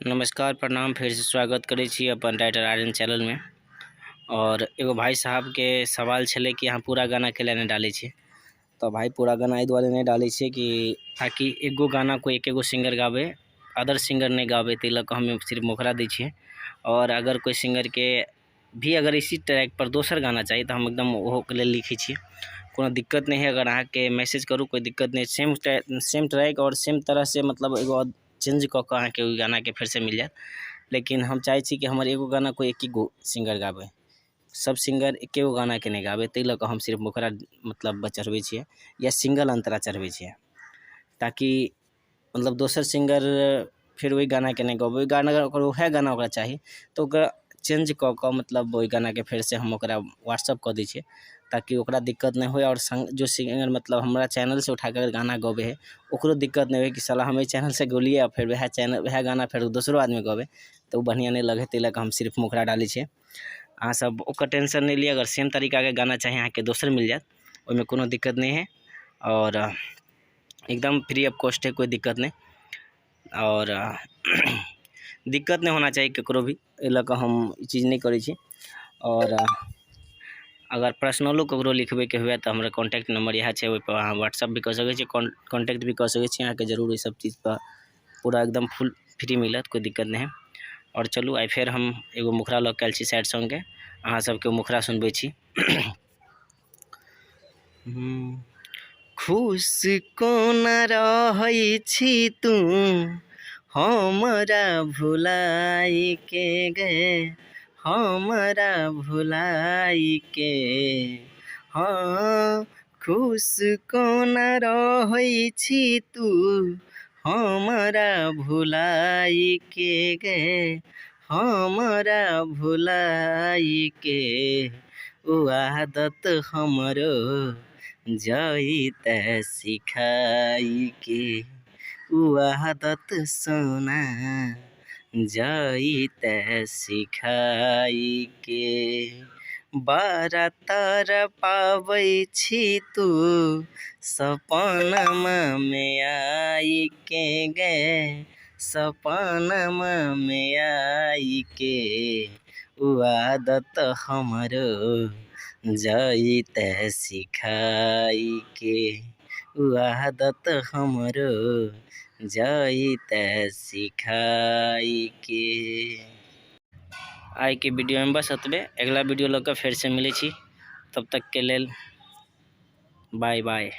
नमस्कार, प्रणाम। फेरसँ स्वागत करै छी अपन राइटर आर्यन चैनलमे। आओर एगो भाइ साहबके सवाल छलै कि अहाँ पूरा गाना कैला नहि डालै छियै? तऽ भाइ, पूरा गाना एहि दुआरे नहि डालै छियै कि ताकि एगो गाना कोइ एकेगो सिंगर गाबै, अदर सिंगर नहि गाबै। ताहि लऽ कऽ हम सिर्फ मुखड़ा दै छियै। आओर अगर कोइ सिंगरके भी अगर इसी ट्रैकपर दोसर गाना चाही, तऽ हम एकदम ओहोके लेल लिखै छियै। कोनो दिक्कत नहि हइ। अगर अहाँके मैसेज करू, कोइ दिक्कत नहि। सेम सेम ट्रैक आओर सेम तरहसँ, मतलब एगो चेंज कऽ कऽ अहाँके ओहि गानाके फेरसँ मिल जायत। लेकिन हम चाहै छी कि हमर एगो गाना कोइ एके गो सिंगर गाबै, सब सिंगर एके गो गानाके नहि गाबै। ताहि लऽ कऽ हम सिर्फ मुखड़ा मतलब चढ़बै छियै या सिंगल अन्तरा चढ़बै छियै, ताकि मतलब दोसर सिंगर फेर ओहि गानाके नहि गबै। ओहि गाना ओकर उएह गाना ओकरा चाही, तऽ ओकरा चेंज कऽ कऽ मतलब ओहि गानाके फेरसँ हम ओकरा व्हाट्सअप कऽ दै छियै, ताकि ओकरा दिक्कत नहि होइ। आओर सङ्ग जो सिंगर मतलब हमरा चैनलसँ उठा कऽ अगर गाना गबै हइ, ओकरो दिक्कत नहि होइ कि साला, हम एहि चैनलसँ गौलियै आ फेर उएह चैनल उएह गाना फेर दोसरो आदमी गबै, तऽ ओ बढ़िआँ नहि लगै हइ। ताहि लऽ कऽ हम सिर्फ मुखड़ा डालै छियै। अहाँसभ ओकर टेंशन नहि लिअ। अगर सेम तरीकाके गाना चाही अहाँके, दोसर मिल जायत। ओहिमे कोनो दिक्कत नहि हइ आओर एकदम फ्री ऑफ कॉस्ट हइ। कोइ दिक्कत नहि आओर दिक्कत नहि होना चाही ककरो भी। एहि लऽ कऽ हम ई चीज नहि करै छी। आओर अगर पर्सनलो ककरो लिखबैके हुए, तऽ हमर कॉन्टैक्ट नंबर इएह छै। ओहिपर अहाँ व्हाट्सअप भी कऽ सकै छी, कॉन्टैक्ट भी कऽ सकै छी। अहाँके जरूर ओहि सब चीजपर पूरा एकदम फुल फ्री मिलत। कोइ दिक्कत नहि हइ। आओर चलू, आइ फेर हम एगो मुखड़ा लऽ कऽ आयल छी सैड सॉन्गके। अहाँ सबके मुखड़ा सुनबै छी। खुश कोना रहै छी तू हमरा भुलाइके गे, हमरा भुलाइके। हँ, खुश कोना रहै छी तू हमरा भुलाइके गे, हमरा भुलाइके। ओ आदत हमरो जइतै सिखाइके, ओ आदत सोना जइतै सिखाइके। बड़ा तड़पाबै छी तू सपनामे आइके गे, सपनामे आइके। ओ आदत हमरो जइतै सिखाइके, ओ आदत हमरो जइतै सिखाइके। आइके वीडियोमे बस एतबे। अगिला वीडियो लऽ कऽ फेरसँ मिलै छी। तब तकके लेल बाय बाय।